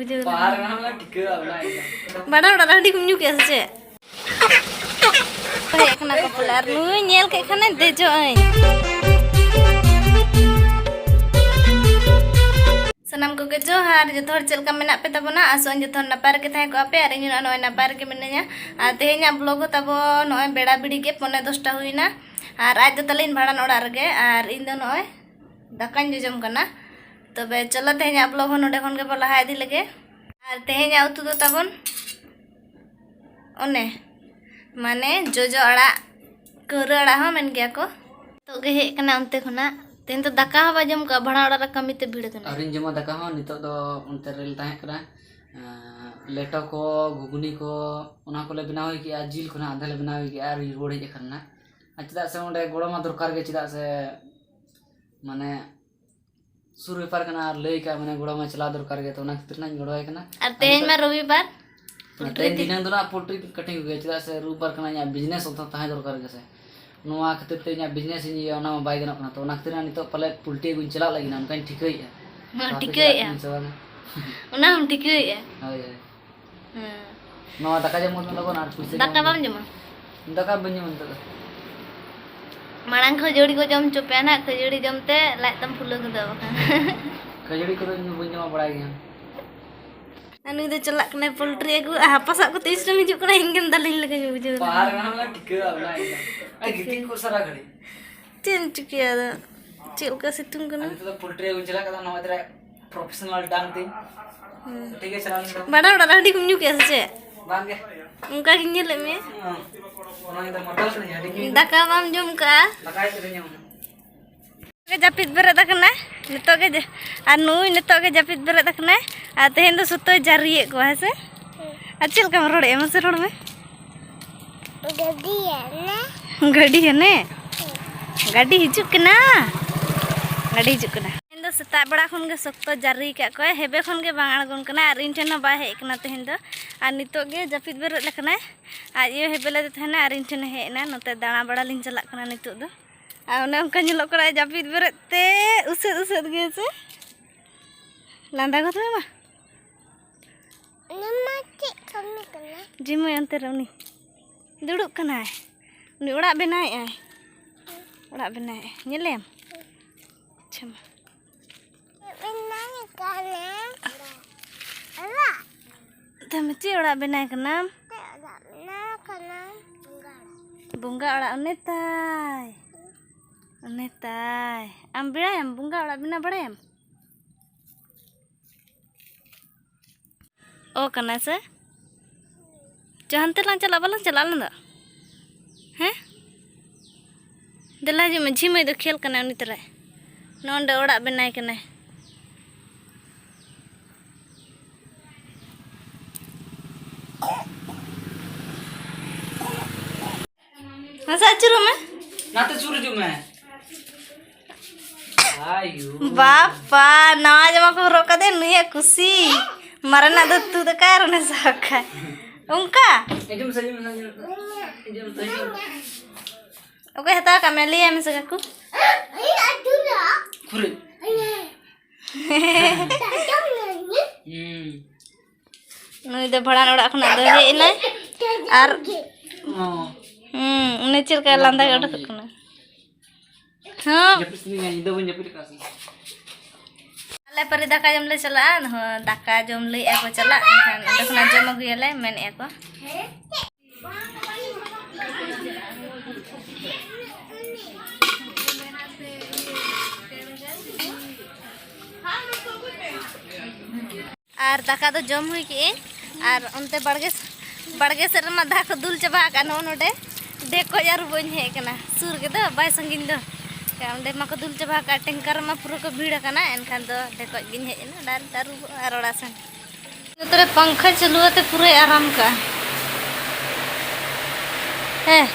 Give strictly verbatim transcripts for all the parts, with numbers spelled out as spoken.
ᱵᱟᱦᱟ ᱨᱮᱱᱟᱜ ᱢᱟ ᱴᱷᱤᱠᱟᱹ ᱵᱟᱲᱟ ᱚᱲᱟᱜ ᱨᱮ ᱦᱟᱺᱰᱤ ᱠᱚᱢ ᱧᱩ ᱠᱮᱜᱼᱟ ᱥᱮ ᱪᱮᱫ? ᱦᱮᱡ ᱠᱟᱱᱟ ᱠᱚ ᱯᱟᱞᱮ, ᱟᱨ ᱱᱩᱭ ᱧᱮᱞ ᱠᱮᱫ ᱠᱷᱟᱱᱮ ᱫᱮᱡᱚᱜ ᱟᱹᱧ᱾ ᱥᱟᱱᱟᱢ ᱠᱚᱜᱮ ᱡᱚᱦᱟᱨ, ᱡᱚᱛᱚ ᱦᱚᱲ ᱪᱮᱫ ᱞᱮᱠᱟ ᱢᱮᱱᱟᱜ ᱯᱮ ᱛᱟᱵᱚᱱᱟ? ᱟᱥᱚᱜ ᱟᱹᱧ ᱡᱚᱛᱚ ᱦᱚᱲ ᱱᱟᱯᱟᱭ ᱨᱮᱜᱮ ᱛᱟᱦᱮᱸ ᱠᱚᱜᱼᱟ ᱯᱮ, ᱟᱨ ᱤᱧ ᱦᱚᱸ ᱱᱚᱜᱼᱚᱭ ᱱᱟᱯᱟᱭ ᱨᱮᱜᱮ ᱢᱤᱱᱟᱹᱧᱟ᱾ ᱟᱨ ᱛᱮᱦᱮᱧᱟᱜ ᱵᱞᱚᱜ ᱦᱚᱸ ᱛᱟᱵᱚ ᱱᱚᱜᱼᱚᱭ ᱵᱮᱲᱟ ᱵᱤᱲᱤ ᱜᱮ ᱯᱚᱱᱮ ᱫᱚᱥᱴᱟ ᱦᱩᱭᱱᱟ, ᱟᱨ ᱟᱡ ᱫᱚ ᱛᱟᱹᱞᱤᱧ ᱵᱷᱟᱸᱰᱟᱱ ᱚᱲᱟᱜ ᱨᱮᱜᱮ, ᱟᱨ ᱤᱧ ᱫᱚ ᱱᱚᱜᱼᱚᱭ ᱫᱟᱠᱟᱧ ᱡᱚᱡᱚᱢ ᱠᱟᱱᱟ᱾ ᱛᱚᱵᱮ ᱪᱚᱞᱚ ᱛᱮᱦᱮᱧᱟᱜ ᱵᱞᱚᱜ ᱦᱚᱸ ᱱᱚᱰᱮ ᱠᱷᱚᱱ ᱜᱮᱵᱚ ᱞᱟᱦᱟ ᱤᱫᱤ ᱞᱮᱜᱮ᱾ ᱟᱨ ᱛᱮᱦᱮᱧᱟᱜ ᱩᱛᱩ ᱫᱚ ᱛᱟᱵᱚᱱ ᱚᱱᱮ, ᱢᱟᱱᱮ ᱡᱚᱡᱚ ᱟᱲᱟᱜ, ᱠᱟᱹᱣᱨᱟᱹ ᱟᱲᱟᱜ ᱦᱚᱸ ᱢᱮᱱ ᱜᱮᱭᱟ ᱠᱚ᱾ ᱱᱤᱛᱚᱜ ᱜᱮ ᱦᱮᱡ ᱠᱟᱱᱟ ᱚᱱᱛᱮ ᱠᱷᱚᱱᱟᱜ᱾ ᱛᱮᱦᱮᱧ ᱫᱚ ᱫᱟᱠᱟ ᱦᱚᱸ ᱵᱟᱭ ᱡᱚᱢ ᱠᱟᱜᱼᱟ, ᱵᱷᱟᱲᱟ ᱚᱲᱟᱜ ᱨᱮ ᱠᱟᱹᱢᱤ ᱛᱮ ᱵᱷᱤᱲ ᱠᱟᱱᱟ᱾ ᱟᱹᱣᱨᱤᱧ ᱡᱚᱢᱟ ᱫᱟᱠᱟ ᱦᱚᱸ, ᱱᱤᱛᱚᱜ ᱫᱚ ᱚᱱᱛᱮ ᱨᱮᱞᱮ ᱛᱟᱦᱮᱸ ᱠᱟᱱᱟ᱾ ᱮᱸ, ᱞᱮᱴᱚ ᱠᱚ, ᱜᱷᱩᱜᱽᱱᱤ ᱠᱚ, ᱚᱱᱟ ᱠᱚᱞᱮ ᱵᱮᱱᱟᱣ ᱦᱩᱭ ᱠᱮᱜᱼᱟ᱾ ᱡᱤᱞ ᱠᱷᱚᱱᱟᱜ ᱟᱫᱷᱟ ᱞᱮ ᱵᱮᱱᱟᱣ ᱦᱩᱭ ᱠᱮᱜᱼᱟ ᱟᱨ ᱨᱩᱣᱟᱹᱲ ᱦᱮᱡ ᱟᱠᱟᱱᱟ᱾ ᱟᱨ ᱪᱮᱫᱟᱜ ᱥᱮ ᱚᱸᱰᱮ ᱜᱚᱲᱚ ᱢᱟ ᱫᱚᱨᱠᱟᱨ ᱜᱮ, ᱪᱮᱫᱟᱜ ᱥᱮ ᱢᱟᱱᱮ ᱥᱩᱨ ᱵᱮᱯᱟᱨ ᱠᱟᱱᱟ ᱟᱨ ᱞᱟᱹᱭ ᱠᱟᱜ ᱢᱟᱱᱮ ᱜᱚᱲᱚ ᱢᱟ ᱪᱟᱞᱟᱣ ᱫᱚᱨᱠᱟᱨ ᱜᱮ, ᱛᱚ ᱚᱱᱟ ᱠᱷᱟᱹᱛᱤᱨ ᱱᱟᱜ ᱤᱧ ᱜᱚᱲᱚᱣᱟᱭ ᱠᱟᱱᱟ᱾ ᱟᱨ ᱛᱮᱦᱮᱧ ᱢᱟ ᱨᱚᱵᱤᱵᱟᱨ, ᱯᱚᱞᱴᱨᱤ ᱛᱮᱦᱮᱧ ᱫᱤᱱ᱾ ᱫᱷᱤᱱᱟᱹᱝ ᱫᱚ ᱱᱟᱜ ᱯᱚᱞᱴᱨᱤ ᱠᱟᱹᱴᱤᱧ ᱠᱚᱜᱮ, ᱪᱮᱫᱟᱜ ᱥᱮ ᱨᱳᱵᱵᱟᱨ ᱠᱟᱱᱟ, ᱤᱧᱟᱹᱜ ᱵᱤᱡᱽᱱᱮᱥ ᱦᱚᱸᱛᱚ ᱛᱟᱦᱮᱸ ᱫᱚᱨᱠᱟᱨ ᱜᱮ ᱥᱮ᱾ ᱱᱚᱣᱟ ᱠᱷᱟᱹᱛᱤᱨ ᱛᱮ ᱤᱧᱟᱹᱜ ᱵᱤᱡᱽᱱᱮᱥ ᱤᱧ ᱤᱭᱟᱹᱭᱟ, ᱚᱱᱟ ᱢᱟ ᱵᱟᱭ ᱜᱟᱱᱚᱜ ᱠᱟᱱᱟ, ᱛᱚ ᱚᱱᱟ ᱠᱷᱟᱹᱛᱤᱨ ᱱᱟᱜ ᱱᱤᱛᱚᱜ ᱯᱟᱞᱮ ᱯᱚᱞᱴᱨᱤ ᱟᱹᱜᱩᱧ ᱪᱟᱞᱟᱜ ᱞᱟᱹᱜᱤᱫ ᱱᱟᱜ, ᱚᱱᱠᱟᱧ ᱴᱷᱤᱠᱟᱹᱭᱮᱫᱼᱟ᱾ ᱦᱮᱸ, ᱛᱚ ᱟᱯᱮ ᱴᱷᱤᱠᱟᱹᱭᱮᱫᱼᱟ᱾ ᱪᱟᱞᱟᱜ ᱠᱟᱱᱟ ᱥᱮ ᱵᱟᱝᱟ? ᱚᱱᱟ ᱦᱚᱸᱢ ᱴᱷᱤᱠᱟᱹᱭᱮᱫᱼᱟ᱾ ᱦᱳᱭ, ᱦᱳᱭ᱾ ᱦᱮᱸ᱾ ᱱᱚᱣᱟ ᱫᱟᱠᱟ ᱡᱚᱢ ᱠᱟᱛᱮ ᱞᱚᱜᱚᱱ ᱟᱨ ᱯᱩᱭᱥᱟᱹ ᱫᱟᱠᱟ ᱡᱚᱢ ᱵᱟᱢ ᱠᱟᱛᱮ᱾ ᱡᱚᱢᱟ? ᱫᱟᱠᱟ ᱵᱟᱹᱧ ᱡᱚᱢᱟ ᱱᱤᱛᱚᱜ ᱫᱚ᱾ ᱢᱟᱲᱟᱝ ᱠᱷᱟᱹᱡᱟᱹᱲᱤ ᱠᱚ ᱡᱚᱢ ᱦᱚᱪᱚ ᱯᱮᱭᱟ ᱱᱟᱜ, ᱠᱷᱟᱹᱡᱟᱹᱲᱤ ᱡᱚᱢ ᱛᱮ ᱞᱟᱡ ᱛᱟᱢ ᱯᱷᱩᱞᱟᱹ ᱜᱚᱫᱚᱜᱼᱟ ᱵᱟᱠᱷᱟᱱ᱾ ᱠᱷᱟᱹᱡᱟᱹᱲᱤ ᱠᱚᱫᱚ ᱤᱧ ᱫᱚ ᱵᱟᱹᱧ ᱡᱚᱢᱟ, ᱵᱟᱲᱟᱭ ᱜᱮᱭᱟᱢ᱾ ᱟᱨ ᱱᱩᱭ ᱫᱚ ᱪᱟᱞᱟᱜ ᱠᱟᱱᱟᱭ ᱯᱚᱞᱴᱨᱤ ᱟᱹᱜᱩ, ᱟᱨ ᱦᱟᱯᱟ ᱥᱟᱵ ᱠᱟᱛᱮ ᱤᱧ ᱥᱮᱫ ᱮᱢ ᱦᱤᱡᱩᱜ ᱠᱟᱱᱟ, ᱤᱧ ᱜᱮᱢ ᱫᱟᱞᱤᱧ ᱞᱮᱠᱟᱧ ᱵᱩᱡᱷᱟᱹᱣ ᱮᱫᱟ᱾ ᱯᱟᱦᱟᱨ ᱨᱮᱱᱟᱜ ᱚᱱᱟ ᱴᱷᱤᱠᱟᱹ ᱵᱟᱝ ᱟᱭ᱾ ᱟᱨ ᱜᱤᱛᱤᱡ ᱠᱚ ᱥᱟᱨᱟ ᱜᱷᱟᱹᱲᱤᱡ᱾ ᱪᱮᱫ ᱮᱢ ᱪᱤᱠᱟᱹᱭᱟ ᱟᱫᱚ? ᱪᱮᱫ ᱞᱮᱠᱟ ᱥᱤᱛᱩᱝ ᱠᱟᱱᱟ? ᱟᱨ ᱱᱤᱛᱚᱜ ᱫᱚ ᱯᱚᱞᱴᱨᱤ ᱟᱹᱜᱩ ᱪᱟᱞᱟᱜ ᱠᱟᱱᱟ, ᱱᱚᱣᱟ ᱫᱷᱟᱨᱮ ᱯᱨᱚᱯᱷᱮᱥᱚᱱᱟᱞ ᱰᱟᱝ ᱛᱤᱧ᱾ ᱦᱩᱸ᱾ ᱴᱷᱤᱠ ᱜᱮ, ᱪᱟᱞᱟᱣ ᱞᱮᱱ ᱜᱮ᱾ ᱵᱟᱰᱟ ᱚᱲᱟᱜ ᱨᱮ ᱦᱟᱺᱰᱤ ᱠᱚᱢ ᱧᱩ ᱠᱮᱜᱼᱟ ᱥᱮ ᱪᱮᱫ? ᱵᱟᱝ ᱜᱮ᱾ ᱚᱱᱠᱟ ᱜᱤᱧ ᱧᱮᱞᱮᱫ ᱢᱮᱭᱟ᱾ ᱦᱩᱸ᱾ ᱚᱱᱟ ᱜᱮ ᱫᱚ ᱢᱟᱛᱟᱞ ᱠᱟᱹᱱᱟᱹᱧ, ᱦᱟᱺᱰᱤ ᱧᱩ᱾ ᱫᱟᱠᱟ ᱵᱟᱢ ᱡᱚᱢ ᱠᱟᱜᱼᱟ? ᱫᱟᱠᱟ ᱦᱮᱡ ᱠᱟᱛᱮ ᱡᱚᱢ᱾ ᱜᱮ ᱡᱟᱹᱯᱤᱫ ᱵᱮᱨᱮᱫ ᱟᱠᱟᱱᱟᱭ ᱱᱤᱛᱚᱜ ᱜᱮ ᱡᱟ-, ᱟᱨ ᱱᱩᱭ ᱱᱤᱛᱚᱜ ᱜᱮ ᱡᱟᱹᱯᱤᱫ ᱵᱮᱨᱮᱫ ᱟᱠᱟᱱᱟᱭ᱾ ᱟᱨ ᱛᱮᱦᱮᱧ ᱫᱚ ᱥᱚᱠᱛᱚᱭ ᱡᱟᱹᱨᱤᱭᱮᱫ ᱠᱚᱣᱟ, ᱦᱮᱸ ᱥᱮ? ᱟᱨ ᱪᱮᱫ ᱞᱮᱠᱟᱢ ᱨᱚᱲᱮᱫᱼᱟ? ᱢᱟᱥᱮ ᱨᱚᱲ ᱢᱮ᱾ ᱜᱟᱹᱰᱤ ᱦᱟᱱᱮ᱾ ᱜᱟᱹᱰᱤ ᱦᱟᱱᱮ? ᱜᱟᱹᱰᱤ ᱦᱤᱡᱩᱜ ᱠᱟᱱᱟ᱾ ᱜᱟᱹᱰᱤ ᱦᱤᱡᱩᱜ ᱠᱟᱱᱟ᱾ ᱛᱮᱦᱮᱧ ᱫᱚ ᱥᱮᱛᱟᱜ ᱵᱮᱲᱟ ᱠᱷᱚᱱ ᱜᱮ ᱥᱚᱠᱛᱚ ᱡᱟᱹᱨᱤ ᱠᱟᱜ ᱠᱚᱣᱟᱭ, ᱦᱮᱵᱮ ᱠᱷᱚᱱ ᱜᱮ ᱵᱟᱝ ᱟᱬᱜᱚᱱ ᱠᱟᱱᱟᱭ ᱟᱨ ᱤᱧ ᱴᱷᱮᱱ ᱦᱚᱸ ᱵᱟᱭ ᱦᱮᱡ ᱠᱟᱱᱟ ᱛᱮᱦᱮᱧ ᱫᱚ᱾ ᱟᱨ ᱱᱤᱛᱚᱜ ᱜᱮ ᱡᱟᱹᱯᱤᱫ ᱵᱮᱨᱮᱫ ᱟᱠᱟᱱᱟᱭ᱾ ᱟᱡ ᱟᱭᱳ ᱦᱮᱵᱮ ᱞᱮᱫᱮ ᱛᱟᱦᱮᱱᱟ ᱟᱨ ᱤᱧ ᱴᱷᱮᱱᱮ ᱦᱮᱡ ᱮᱱᱟ᱾ ᱱᱚᱛᱮ ᱫᱟᱬᱟ ᱵᱟᱲᱟ ᱞᱤᱧ ᱪᱟᱞᱟᱜ ᱠᱟᱱᱟ ᱱᱤᱛᱚᱜ ᱫᱚ᱾ ᱟᱨ ᱚᱱᱮ ᱚᱱᱠᱟ ᱧᱮᱞᱚᱜ ᱠᱟᱱᱟ ᱡᱟᱹᱯᱤᱫ ᱵᱮᱨᱮᱫ ᱛᱮ ᱩᱥᱟᱹᱫ ᱩᱥᱟᱹᱫ ᱜᱮ ᱥᱮ᱾ ᱞᱟᱸᱫᱟ ᱜᱚᱫ ᱢᱮ ᱢᱟ᱾ ᱚᱱᱟ ᱢᱟ ᱪᱮᱫ ᱠᱟᱹᱢᱤ ᱠᱟᱱᱟ? ᱡᱤᱢᱟᱹᱭ ᱚᱱᱛᱮ ᱨᱮ ᱩᱱᱤ ᱫᱩᱲᱩᱵ ᱠᱟᱱᱟᱭ᱾ ᱩᱱᱤ ᱚᱲᱟᱜ ᱵᱮᱱᱟᱣᱮᱫᱼᱟᱭ᱾ ᱚᱲᱟᱜ ᱵᱮᱱᱟᱣᱮᱫᱼᱟᱭ᱾ ᱧᱮᱞᱮᱢ? ᱟᱪᱪᱷᱟ ᱢᱟ᱾ ᱵᱮᱱᱟᱣ ᱠᱟᱱᱟ᱾ ᱚᱲᱟᱜ᱾ ᱛᱟᱦᱞᱮ ᱪᱮᱫ ᱚᱲᱟᱜ ᱵᱮᱱᱟᱣ ᱠᱟᱱᱟᱢ? ᱪᱮᱫ ᱚᱲᱟᱜ ᱵᱮᱱᱟᱣ ᱠᱟᱱᱟ? ᱵᱚᱸᱜᱟ ᱚᱲᱟᱜ᱾ ᱵᱚᱸᱜᱟ ᱚᱲᱟᱜ ᱚᱱᱮ ᱛᱟᱭ᱾ ᱚᱱᱮ ᱛᱟᱭ᱾ ᱟᱢ ᱵᱟᱲᱟᱭᱟᱢ ᱵᱚᱸᱜᱟ ᱚᱲᱟᱜ ᱵᱮᱱᱟᱣ ᱵᱟᱲᱟᱭᱟᱢ? ᱚ ᱠᱟᱱᱟ ᱥᱮ? ᱪᱚ ᱦᱟᱱᱛᱮ ᱞᱟᱝ ᱪᱟᱞᱟᱜ, ᱵᱟᱞᱟᱝ ᱪᱟᱞᱟᱜ ᱟᱞᱟᱝ ᱫᱚ? ᱦᱮᱸ? ᱫᱮᱞᱟ ᱦᱤᱡᱩᱜ ᱢᱮ, ᱡᱷᱤᱢᱟᱹᱭ ᱫᱚ ᱠᱷᱮᱞ ᱠᱟᱱᱟᱭ ᱩᱱᱤ ᱛᱚᱨᱟᱭ᱾ ᱱᱚᱸᱰᱮ ᱚᱲᱟᱜ ᱵᱮᱱᱟᱭ ᱠᱟᱱᱟᱭ᱾ ᱢᱟᱥᱮ ᱟᱹᱪᱩᱨᱚᱜ ᱢᱮ᱾ ᱱᱟᱛᱮ ᱥᱩᱨ ᱦᱤᱡᱩᱜ ᱢᱮ᱾ ᱟᱭᱩ᱾ ᱵᱟᱯᱟ, ᱱᱟᱣᱟ ᱡᱟᱢᱟ ᱠᱚ ᱦᱚᱨᱚᱜ ᱠᱟᱫᱮ, ᱱᱩᱭᱟᱜ ᱠᱩᱥᱤ᱾ ᱢᱟᱨᱮᱱᱟᱜ ᱫᱚ ᱛᱩᱫ ᱟᱠᱟᱫ ᱟᱨ ᱚᱱᱮ ᱥᱟᱵ ᱠᱟᱜ᱾ ᱚᱱᱠᱟ? ᱦᱤᱡᱩᱜ ᱢᱮᱥᱮ, ᱦᱤᱡᱩᱜ ᱢᱮᱥᱮ, ᱦᱤᱡᱩᱜ ᱢᱮᱥᱮ, ᱦᱤᱡᱩᱜ ᱢᱮᱥᱮ᱾ ᱚᱠᱚᱭ ᱦᱟᱛᱟᱣ ᱠᱟᱜ ᱢᱮ? ᱞᱟᱹᱭᱟᱭ ᱢᱮᱥᱮ ᱠᱟᱠᱩ᱾ ᱠᱷᱩᱨᱟᱹᱭ᱾ ᱦᱩᱸ᱾ ᱱᱩᱭ ᱫᱚ ᱵᱷᱟᱲᱟᱱ ᱚᱲᱟᱜ ᱠᱷᱚᱱᱟᱜ ᱫᱚ ᱦᱮᱡ ᱮᱱᱟᱭ᱾ ᱟᱨ ᱚ᱾ ᱦᱩᱸ, ᱩᱱᱤ ᱪᱮᱫ ᱞᱮᱠᱟ ᱞᱟᱸᱫᱟ ᱜᱮ ᱩᱰᱩᱠᱚᱜ ᱠᱟᱱᱟ᱾ ᱦᱚᱸ᱾ ᱡᱟᱹᱯᱤᱫ ᱥᱟᱱᱟᱧᱟ, ᱧᱤᱫᱟᱹ ᱵᱟᱹᱧ ᱡᱟᱹᱯᱤᱫ ᱟᱠᱟᱫ ᱥᱮ᱾ ᱟᱞᱮ ᱯᱟᱹᱨᱤ ᱫᱟᱠᱟ ᱡᱚᱢ ᱞᱮ ᱪᱟᱞᱟᱜᱼᱟ᱾ ᱦᱚᱸ, ᱫᱟᱠᱟ ᱡᱚᱢ ᱞᱟᱹᱭᱮᱫᱼᱟ ᱠᱚ ᱪᱟᱞᱟᱜ, ᱮᱱᱠᱷᱟᱱ ᱚᱸᱰᱮ ᱠᱷᱚᱱᱟᱜ ᱡᱚᱢ ᱟᱹᱜᱩᱭᱟᱞᱮ ᱢᱮᱱᱮᱫᱼᱟ ᱠᱚ᱾ ᱟᱨ ᱫᱟᱠᱟ ᱫᱚ ᱡᱚᱢ ᱦᱩᱭ ᱠᱮᱜᱼᱟᱹᱧ᱾ ᱟᱨ ᱚᱱᱛᱮ ᱵᱟᱲᱜᱮ, ᱵᱟᱲᱜᱮ ᱥᱮᱫ ᱨᱮᱢᱟ ᱫᱟᱜ ᱠᱚ ᱫᱩᱞ ᱪᱟᱵᱟ ᱟᱠᱟᱫ᱾ ᱱᱚᱜᱼᱚ ᱱᱚᱰᱮ ᱰᱷᱮᱠᱚᱡ ᱟᱹᱨᱩᱵᱚᱜ ᱤᱧ ᱦᱮᱡ ᱟᱠᱟᱱᱟ᱾ ᱥᱩᱨ ᱜᱮᱫᱚ, ᱵᱟᱭ ᱥᱟᱺᱜᱤᱧ ᱫᱚ᱾ ᱚᱸᱰᱮ ᱢᱟᱠᱚ ᱫᱩᱞ ᱪᱟᱵᱟ ᱟᱠᱟᱫ, ᱴᱮᱝᱠᱟᱨ ᱨᱮᱢᱟ ᱯᱩᱨᱟᱹ ᱠᱚ ᱵᱷᱤᱲ ᱟᱠᱟᱱᱟ᱾ ᱮᱱᱠᱷᱟᱱ ᱫᱚ ᱰᱷᱮᱠᱚᱡ ᱜᱤᱧ ᱦᱮᱡ ᱮᱱᱟ, ᱰᱟᱭᱨᱮᱠᱴ ᱟᱹᱨᱩᱵᱚᱜ ᱟᱨ ᱚᱲᱟᱜ ᱥᱮᱱ᱾ ᱱᱚᱛᱮ ᱨᱮ ᱯᱟᱝᱠᱷᱟ ᱪᱟᱹᱞᱩ ᱠᱟᱛᱮ ᱯᱩᱨᱟᱹᱭ ᱟᱨᱟᱢ ᱠᱟᱜᱼᱟ᱾ ᱦᱮᱸ,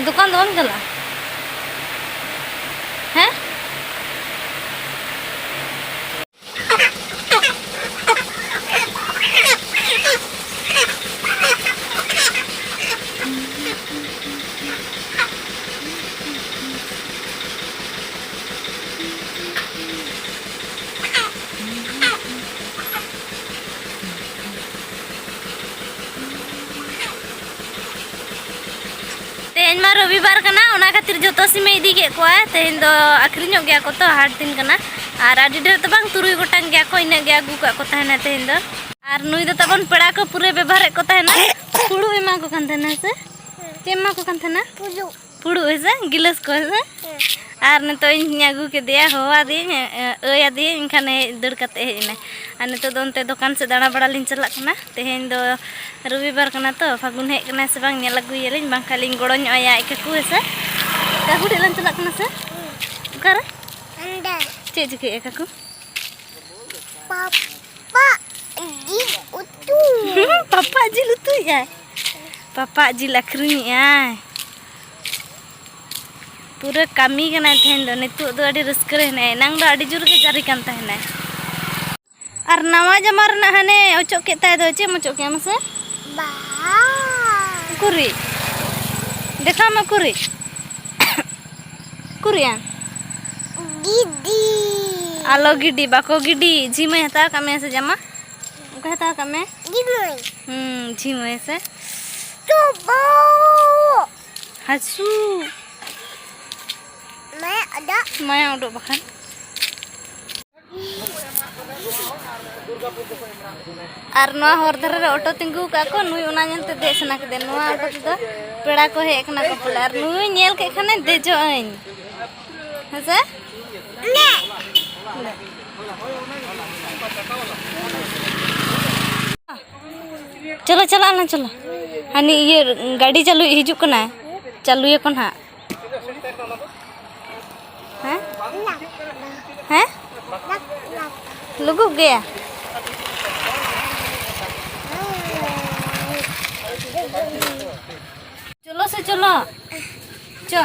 ᱫᱚᱠᱟᱱ ᱫᱚ ᱵᱟᱢ ᱪᱟᱞᱟᱜᱼᱟ? ᱦᱮᱸ? ᱨᱚᱵᱤᱵᱟᱨ ᱠᱟᱱᱟ, ᱚᱱᱟ ᱠᱷᱟᱹᱛᱤᱨ ᱡᱚᱛᱚ ᱥᱤᱢᱮ ᱤᱫᱤ ᱠᱮᱫ ᱠᱚᱣᱟ᱾ ᱛᱮᱦᱮᱧ ᱫᱚ ᱟᱹᱠᱷᱨᱤᱧᱚᱜ ᱜᱮᱭᱟ ᱠᱚ ᱛᱚ, ᱦᱟᱴ ᱫᱤᱱ ᱠᱟᱱᱟ᱾ ᱟᱨ ᱟᱹᱰᱤ ᱰᱷᱮᱨ ᱫᱚ ᱵᱟᱝ, ᱛᱩᱨᱩᱭ ᱜᱚᱴᱟᱝ ᱜᱮᱭᱟ ᱠᱚ, ᱤᱱᱟᱹᱜ ᱜᱮ ᱟᱹᱜᱩ ᱠᱟᱜ ᱠᱚ ᱛᱟᱦᱮᱱᱟ ᱛᱮᱦᱮᱧ ᱫᱚ᱾ ᱟᱨ ᱱᱩᱭ ᱫᱚ ᱛᱟᱵᱚᱱ ᱯᱮᱲᱟ ᱠᱚ ᱯᱩᱨᱟᱹ ᱵᱮᱵᱷᱟᱨᱮᱫ ᱠᱚ ᱛᱟᱦᱮᱱᱟ᱾ ᱯᱷᱩᱲᱩᱜ ᱮᱢᱟ ᱠᱚ ᱠᱟᱱ ᱛᱟᱦᱮᱱᱟ ᱥᱮ? ᱪᱮᱫ ᱮᱢᱟ ᱠᱚ ᱠᱟᱱ ᱛᱟᱦᱮᱱᱟ? ᱯᱷᱩᱲᱩᱜ ᱦᱮᱸ ᱥᱮ, ᱜᱤᱞᱟᱹᱥ ᱠᱚ ᱦᱮᱸ ᱥᱮ? ᱟᱨ ᱱᱤᱛᱚᱜ ᱤᱧ ᱟᱹᱜᱩ ᱠᱮᱫᱮᱭᱟ, ᱦᱚᱦᱚᱣᱟᱫᱤᱭᱟᱹᱧ, ᱟᱹᱭ ᱟᱫᱤᱭᱟᱹᱧ, ᱮᱱᱠᱷᱟᱱ ᱦᱮᱡ ᱫᱟᱹᱲ ᱠᱟᱛᱮ ᱦᱮᱡ ᱮᱱᱟᱭ᱾ ᱟᱨ ᱱᱤᱛᱚᱜ ᱫᱚ ᱚᱱᱛᱮ ᱫᱚᱠᱟᱱ ᱥᱮᱫ ᱫᱟᱬᱟ ᱵᱟᱲᱟ ᱞᱤᱧ ᱪᱟᱞᱟᱜ ᱠᱟᱱᱟ᱾ ᱛᱮᱦᱮᱧ ᱫᱚ ᱨᱚᱵᱤᱵᱟᱨ ᱠᱟᱱᱟ ᱛᱚ, ᱯᱷᱟᱹᱜᱩᱱ ᱦᱮᱡ ᱠᱟᱱᱟᱭ ᱥᱮ ᱵᱟᱝ ᱧᱮᱞ ᱟᱹᱜᱩᱭᱟᱞᱤᱧ, ᱵᱟᱝᱠᱷᱟᱱ ᱞᱤᱧ ᱜᱚᱲᱚ ᱧᱚᱜ ᱟᱭᱟ ᱟᱡ ᱠᱟᱠᱩ ᱦᱮᱸ ᱥᱮ? ᱠᱟᱠᱩ ᱴᱷᱮᱡ ᱞᱟᱝ ᱪᱟᱞᱟᱜ ᱠᱟᱱᱟ ᱥᱮ? ᱚᱠᱟᱨᱮ? ᱚᱸᱰᱮ᱾ ᱪᱮᱫ ᱪᱤᱠᱟᱹᱭᱮᱫᱼᱟ ᱠᱟᱠᱩ? ᱯᱟᱯᱟ ᱡᱤᱞ ᱩᱛᱩ᱾ ᱯᱟᱯᱟ ᱡᱤᱞ ᱩᱛᱩᱭᱮᱫᱼᱟᱭ? ᱯᱟᱯᱟ ᱡᱤᱞ ᱟᱹᱠᱷᱨᱤᱧᱮᱫᱼᱟᱭ? ᱯᱩᱨᱟᱹ ᱠᱟᱹᱢᱤ ᱠᱟᱱᱟᱭ ᱛᱮᱦᱮᱧ ᱫᱚ᱾ ᱱᱤᱛᱚᱜ ᱫᱚ ᱟᱹᱰᱤ ᱨᱟᱹᱥᱠᱟᱹ ᱨᱮ ᱦᱮᱱᱟᱭᱟ, ᱮᱱᱟᱝ ᱫᱚ ᱟᱹᱰᱤ ᱡᱳᱨ ᱜᱮ ᱡᱟᱹᱨᱤ ᱠᱟᱱ ᱛᱟᱦᱮᱱᱟᱭ᱾ ᱟᱨ ᱱᱟᱣᱟ ᱡᱟᱢᱟ ᱨᱮᱱᱟᱜ ᱦᱟᱱᱮ ᱚᱪᱚᱜ ᱠᱮᱫ ᱛᱟᱭ ᱫᱚ, ᱪᱮᱫ ᱮᱢ ᱚᱪᱚᱜ ᱠᱮᱫᱼᱟ ᱢᱟᱥᱮ? ᱵᱟᱦᱟ᱾ ᱩᱠᱩᱨᱤᱡ? ᱫᱮᱠᱷᱟᱣ ᱢᱮ ᱩᱠᱩᱨᱤᱡ᱾ ᱩᱠᱩᱨᱤᱡ ᱟᱢ? ᱜᱤᱰᱤ᱾ ᱟᱞᱚ ᱜᱤᱰᱤ, ᱵᱟᱠᱚ ᱜᱤᱰᱤ᱾ ᱡᱷᱤᱢᱟᱹᱭ ᱦᱟᱛᱟᱣ ᱠᱟᱜ ᱢᱮᱭᱟ ᱥᱮ ᱡᱟᱢᱟ? ᱚᱠᱚᱭ ᱦᱟᱛᱟᱣ ᱠᱟᱜ ᱢᱮ? ᱡᱷᱤᱢᱟᱹᱭ᱾ ᱦᱩᱸ, ᱡᱷᱤᱢᱟᱹᱭ ᱥᱮ? ᱪᱚᱵᱚ᱾ ᱦᱟᱹᱥᱩ᱾ ᱢᱟᱭᱟ ᱚᱰᱚᱠ᱾ ᱢᱟᱭᱟ ᱚᱰᱚᱠ ᱵᱟᱠᱷᱟᱱ᱾ ᱟᱨ ᱱᱚᱣᱟ ᱦᱚᱨ ᱫᱷᱟᱨᱮ ᱨᱮ ᱚᱴᱳ ᱛᱤᱸᱜᱩ ᱠᱟᱜ ᱠᱚ, ᱱᱩᱭ ᱚᱱᱟ ᱧᱮᱞᱛᱮ ᱫᱮᱡ ᱥᱟᱱᱟ ᱠᱮᱫᱮᱭᱟ᱾ ᱱᱚᱣᱟ ᱚᱴᱳ ᱛᱮᱫᱚ ᱯᱮᱲᱟ ᱠᱚ ᱦᱮᱡ ᱟᱠᱟᱱᱟ ᱠᱚ ᱯᱟᱞᱮ, ᱟᱨ ᱱᱩᱭ ᱧᱮᱞ ᱠᱮᱫ ᱠᱷᱟᱱᱮ ᱫᱮᱡᱚᱜ ᱟᱹᱧ᱾ ᱦᱮᱸ ᱥᱮ? ᱪᱚᱞᱚ, ᱪᱟᱞᱟᱜ ᱟᱞᱟᱝ, ᱪᱚᱞᱚ᱾ ᱦᱟᱹᱱᱤ ᱤᱭᱟᱹ ᱜᱟᱹᱰᱤ ᱪᱟᱹᱞᱩᱭ ᱦᱤᱡᱩᱜ ᱠᱟᱱᱟᱭ, ᱪᱟᱹᱞᱩᱭᱟᱠᱚ ᱱᱟᱦᱟᱜ᱾ ᱦᱮᱸ? ᱦᱮᱸ? ᱞᱩᱜᱩᱵ ᱜᱮᱭᱟ? ᱪᱚᱞᱚ ᱥᱮ ᱪᱚᱞᱚ᱾ ᱪᱚ᱾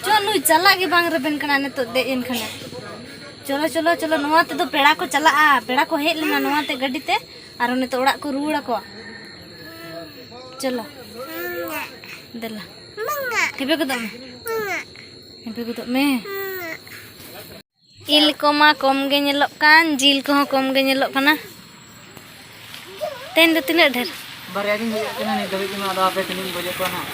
ᱪᱚ, ᱱᱩᱭ ᱪᱟᱞᱟᱜ ᱜᱮ ᱵᱟᱝ ᱨᱮᱵᱮᱱ ᱠᱟᱱᱟ ᱱᱤᱛᱚᱜ ᱫᱮᱡ ᱮᱱ ᱠᱷᱟᱱᱮ᱾ ᱪᱚᱞᱚ, ᱪᱚᱞᱚ, ᱪᱚᱞᱚ, ᱱᱚᱣᱟ ᱛᱮᱫᱚ ᱯᱮᱲᱟ ᱠᱚ ᱪᱟᱞᱟᱜᱼᱟ᱾ ᱯᱮᱲᱟ ᱠᱚ ᱦᱮᱡ ᱞᱮᱱᱟ ᱱᱚᱣᱟ ᱛᱮ ᱜᱟᱹᱰᱤ ᱛᱮ, ᱟᱨ ᱱᱤᱛᱚᱜ ᱚᱲᱟᱜ ᱠᱚ ᱨᱩᱣᱟᱹᱲ ᱟᱠᱚ᱾ ᱪᱚᱞᱚ᱾ ᱫᱮᱞᱟ᱾ ᱦᱮᱸᱯᱮ ᱜᱚᱫᱚᱜ ᱢᱮ᱾ ᱦᱮᱸᱯᱮ ᱜᱚᱫᱚᱜ ᱢᱮ᱾ ᱤᱞ ᱠᱚᱢᱟ ᱠᱚᱢ ᱜᱮ ᱧᱮᱞᱚᱜ ᱠᱟᱱ, ᱡᱤᱞ ᱠᱚᱦᱚᱸ ᱠᱚᱢ ᱜᱮ ᱧᱮᱞᱚᱜ ᱠᱟᱱᱟ᱾ ᱛᱮᱦᱮᱧ ᱫᱚ ᱛᱤᱱᱟᱹᱜ ᱰᱷᱮᱨ? ᱵᱟᱨᱭᱟ ᱜᱤᱧ ᱜᱚᱡᱮᱫ ᱠᱤᱱᱟ ᱱᱤᱛ ᱫᱷᱟᱹᱵᱤᱡ ᱛᱮᱢᱟ, ᱟᱫᱚ ᱟᱯᱮ ᱛᱤᱱᱟᱹᱜ ᱤᱧ ᱜᱚᱡᱮᱫ ᱠᱚᱣᱟ ᱱᱟᱦᱟᱜ᱾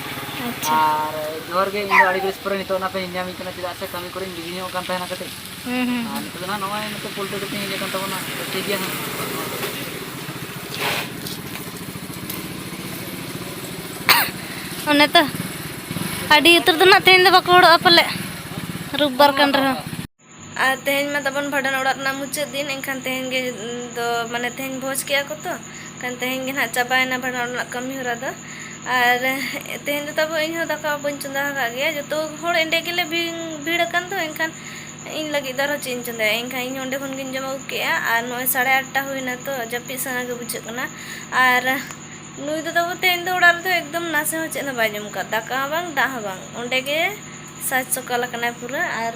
ᱟᱪᱪᱷᱟ᱾ ᱟᱨ ᱡᱚᱦᱟᱨ ᱜᱮ, ᱤᱧ ᱫᱚ ᱟᱹᱰᱤ ᱵᱮᱥ ᱯᱚᱨᱮ ᱱᱤᱛᱚᱜ ᱱᱟᱯᱮ ᱧᱮᱞ ᱧᱟᱢᱤᱧ ᱠᱟᱱᱟ, ᱪᱮᱫᱟᱜ ᱥᱮ ᱠᱟᱹᱢᱤ ᱠᱚᱨᱮᱧ ᱵᱤᱡᱤ ᱧᱚᱜ ᱠᱟᱱ ᱛᱟᱦᱮᱱᱟ ᱠᱟᱹᱴᱤᱡ᱾ ᱦᱩᱸ, ᱦᱩᱸ, ᱟᱨ ᱦᱩᱸ᱾ ᱱᱤᱛᱚᱜ ᱫᱚ ᱱᱟᱦᱟᱜ ᱱᱚᱜᱼᱚᱭ ᱱᱚᱛᱮ ᱯᱳᱞᱴᱨᱤ ᱠᱚ ᱛᱤᱧ ᱦᱮᱡ ᱟᱠᱟᱱ ᱛᱟᱵᱚᱱᱟ, ᱴᱷᱤᱠ ᱜᱮᱭᱟ ᱱᱟᱦᱟᱜ᱾ ᱚᱱᱮ ᱛᱚ, ᱟᱹᱰᱤ ᱩᱛᱟᱹᱨ ᱫᱚ ᱱᱟᱜ ᱛᱮᱦᱮᱧ ᱫᱚ ᱵᱟᱠᱚ ᱦᱚᱲᱚᱜᱼᱟ ᱯᱟᱞᱮ, ᱨᱳᱵᱵᱟᱨ ᱠᱟᱱ ᱨᱮᱦᱚᱸ᱾ ᱟᱨ ᱛᱮᱦᱮᱧ ᱢᱟ ᱛᱟᱵᱚᱱ ᱵᱷᱟᱸᱰᱟᱱ ᱚᱲᱟᱜ ᱨᱮᱱᱟᱜ ᱢᱩᱪᱟᱹᱫ ᱫᱤᱱ, ᱮᱱᱠᱷᱟᱱ ᱛᱮᱦᱮᱧ ᱜᱮ ᱫᱚ, ᱢᱟᱱᱮ, ᱛᱮᱦᱮᱧ ᱵᱷᱚᱡᱽ ᱠᱮᱜᱼᱟ ᱠᱚ ᱛᱚ, ᱮᱱᱠᱷᱟᱱ ᱛᱮᱦᱮᱧ ᱜᱮ ᱱᱟᱦᱟᱜ ᱪᱟᱵᱟᱭᱮᱱᱟ ᱵᱷᱟᱸᱰᱟᱱ ᱚᱲᱟᱜ ᱨᱮᱱᱟᱜ ᱠᱟᱹᱢᱤ ᱦᱚᱨᱟ ᱫᱚ᱾ ᱟᱨ ᱛᱮᱦᱮᱧ ᱫᱚ ᱛᱟᱵᱚ ᱤᱧ ᱦᱚᱸ ᱫᱟᱠᱟ ᱵᱟᱹᱧ ᱪᱚᱸᱫᱟ ᱟᱠᱟᱫ ᱜᱮᱭᱟ, ᱡᱚᱛᱚ ᱦᱚᱲ ᱮᱸᱰᱮ ᱜᱮᱞᱮ ᱵᱷᱤ-, ᱵᱷᱤᱲ ᱟᱠᱟᱱ ᱫᱚ, ᱮᱱᱠᱷᱟᱱ ᱤᱧ ᱞᱟᱹᱜᱤᱫ ᱫᱚ ᱟᱨᱦᱚᱸ ᱪᱮᱫ ᱤᱧ ᱪᱚᱸᱫᱟᱭᱟ? ᱮᱱᱠᱷᱟᱱ ᱤᱧ ᱚᱸᱰᱮ ᱠᱷᱚᱱ ᱜᱤᱧ ᱡᱚᱢ ᱟᱹᱜᱩ ᱠᱮᱜᱼᱟ, ᱟᱨ ᱱᱚᱜᱼᱚᱭ ᱥᱟᱲᱮ ᱟᱴᱴᱟ ᱦᱩᱭᱱᱟ ᱛᱚ, ᱡᱟᱹᱯᱤᱫ ᱥᱟᱱᱟ ᱜᱮ ᱵᱩᱡᱷᱟᱹᱜ ᱠᱟᱱᱟ᱾ ᱟᱨ ᱱᱩᱭ ᱫᱚ ᱛᱟᱵᱚ ᱛᱮᱦᱮᱧ ᱫᱚ ᱚᱲᱟᱜ ᱨᱮᱫᱚ ᱮᱠᱫᱚᱢ ᱱᱟᱥᱮ ᱦᱚᱸ ᱪᱮᱫ ᱦᱚᱸ ᱵᱟᱭ ᱡᱚᱢ ᱠᱟᱜ, ᱫᱟᱠᱟ ᱦᱚᱸ ᱵᱟᱝ, ᱫᱟᱜ ᱦᱚᱸ ᱵᱟᱝ, ᱚᱸᱰᱮ ᱜᱮ ᱥᱟᱡᱽ ᱥᱚᱠᱟᱞ ᱟᱠᱟᱱᱟᱭ ᱯᱩᱨᱟᱹ᱾ ᱟᱨ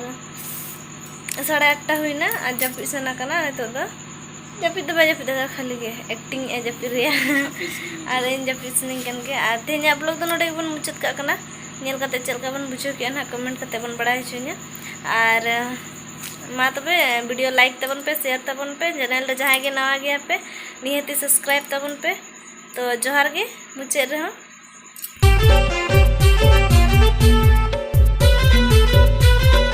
ᱥᱟᱲᱮ ᱟᱴᱴᱟ ᱦᱩᱭᱱᱟ ᱟᱨ ᱡᱟᱹᱯᱤᱫ ᱥᱟᱱᱟ ᱠᱟᱱᱟ ᱱᱤᱛᱚᱜ ᱫᱚ᱾ ᱡᱟᱹᱯᱤᱫ ᱫᱚ ᱵᱟᱭ ᱡᱟᱹᱯᱤᱫ ᱠᱟᱫᱟ, ᱠᱷᱟᱹᱞᱤ ᱜᱮ ᱮᱠᱴᱤᱝ ᱮ ᱡᱟᱹᱯᱤᱫ ᱨᱮᱭᱟᱜ᱾ ᱟᱨ ᱤᱧ ᱡᱟᱹᱯᱤᱫ ᱥᱟᱱᱟᱧ ᱠᱟᱱ ᱜᱮᱭᱟ᱾ ᱟᱨ ᱛᱮᱦᱮᱧᱟᱜ ᱵᱞᱚᱜ ᱫᱚ ᱱᱚᱰᱮ ᱜᱮᱵᱚᱱ ᱢᱩᱪᱟᱹᱫ ᱠᱟᱜ ᱠᱟᱱᱟ᱾ ᱧᱮᱞ ᱠᱟᱛᱮ ᱪᱮᱫ ᱞᱮᱠᱟ ᱵᱚᱱ ᱵᱩᱡᱷᱟᱹᱣ ᱠᱮᱜᱼᱟ ᱱᱟᱦᱟᱜ, ᱠᱚᱢᱮᱱᱴ ᱠᱟᱛᱮ ᱵᱚᱱ ᱵᱟᱲᱟᱭ ᱦᱚᱪᱚᱧᱟ᱾ ᱟᱨ ᱢᱟ ᱛᱚᱵᱮ, ᱵᱷᱤᱰᱤᱭᱳ ᱞᱟᱭᱤᱠ ᱛᱟᱵᱚᱱ ᱯᱮ, ᱥᱮᱭᱟᱨ ᱛᱟᱵᱚᱱ ᱯᱮ, ᱪᱮᱱᱮᱞ ᱨᱮ ᱡᱟᱦᱟᱸᱭ ᱜᱮ ᱱᱟᱣᱟ ᱜᱮᱭᱟ ᱯᱮ, ᱱᱤᱦᱟᱹᱛᱤ ᱥᱟᱵᱥᱠᱨᱟᱭᱤᱵᱽ ᱛᱟᱵᱚᱱ ᱯᱮ᱾ ᱛᱚ ᱡᱚᱦᱟᱨ ᱜᱮ, ᱢᱩᱪᱟᱹᱫ ᱨᱮᱦᱚᱸ